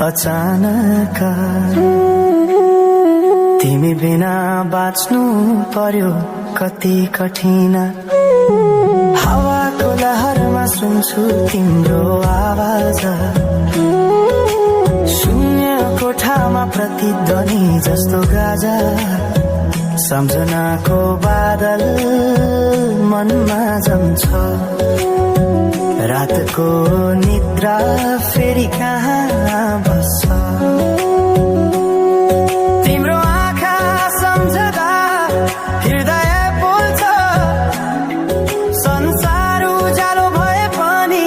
अचानक तिमी बिना बाँच्नु पर्यो कति कठिन। हावाको लहरमा सुन्छु तिम्रो आवाज, शून्य कोठामा प्रतिध्वनि जस्तो गाजा। सम्झनाको बादल मनमा जम्छ, रातको निद्रा फेरि कहाँ बस्छ। तिम्रो आँखा सम्झदा हृदय पोल्छ, संसार उज्यालो भए पनि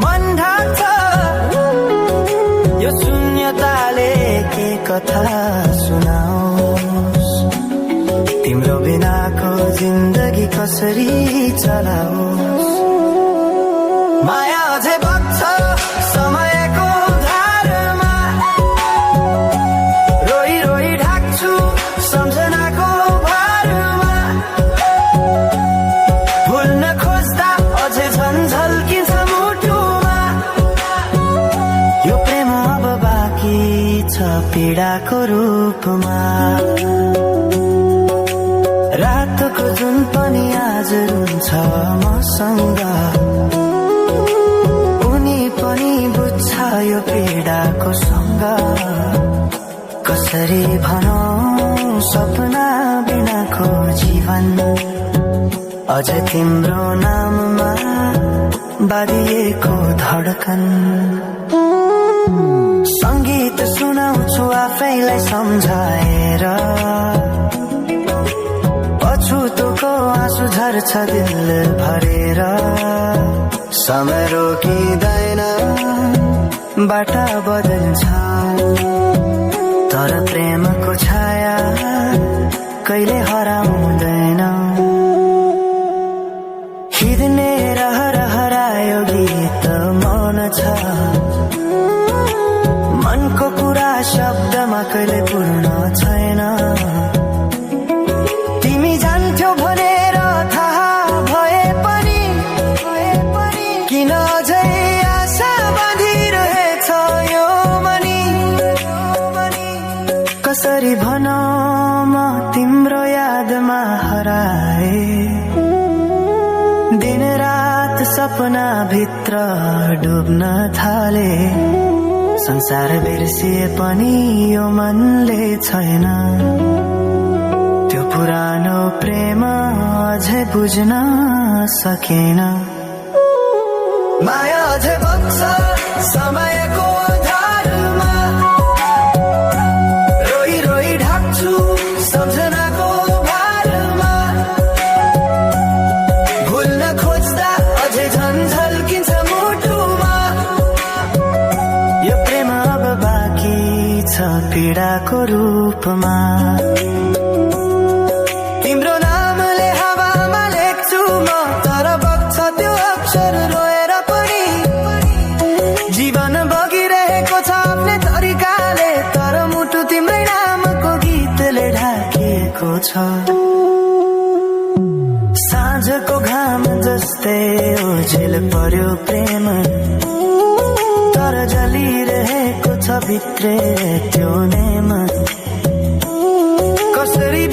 मन ढाक्छ। यो शून्यताले के कथा सुनाओस्, तिम्रो बिनाको जिन्दगी कसरी चलाओस्। माया अझै बग्छ समयको धारमा, रोई रोई ढाक्छु सम्झनाको भारमा। भुल्न खोज्दा अझै झन्झल्किन्छ मुटुमा, यो प्रेम अब बाँकी छ पीडाको रूपमा। रातको जुन पनि आज रुन्छ मसँग, उनी पनि बुझ्छ यो पीडाको सँग। कसरी भनौं सपना बिनाको जीवन, अझ तिम्रो नाममा बाँधिएको धडकन। संगीत सुनाउँछु आफैलाई सम्झाएर, पछुतोको आँसु झर्छ दिल भरेर। समय रोकिँदैन बाटा बदल्छ, तर प्रेमको छाया कहिले हराउँदैन। हिँड्ने हरायो गीत मौन छ, मनको कुरा शब्दमा कहिले पूर्ण छैन। तिमी जान्थ्यौ भनेर थाहा भए पनि किन अझै आशा बाँधिरहेछ यो मनी। कसरी भनौं म तिम्रो यादमा हराए, दिन रात सपना भित्र डुब्न थाले। संसार बिर्सिए पनि यो मनले छैन, त्यो पुरानो प्रेम अझै बुझ्न सकेन। माया अझै बग्छ समयको धारमा, रोई रोई ढाक्छु सम्झनाको भारमा। भुल्न खोज्दा अझै झन्झल्किन्छ मुटुमा, यो प्रेम अब बाँकी छ पीडाको रूपमा। तिम्रो नामले हावामा लेख्छु म, तर बग्छ त्यो अक्षर रोएर पनि। जीवन बगिरहेको छ आफ्नै तरिकाले, तर मुटु तिम्रै नामको गीतले ढाकिएको छ। साँझको घाम जस्तै ओझेल पर्यो प्रेम, तर जलिरहेको छ भित्रै त्यो नेम। कसरी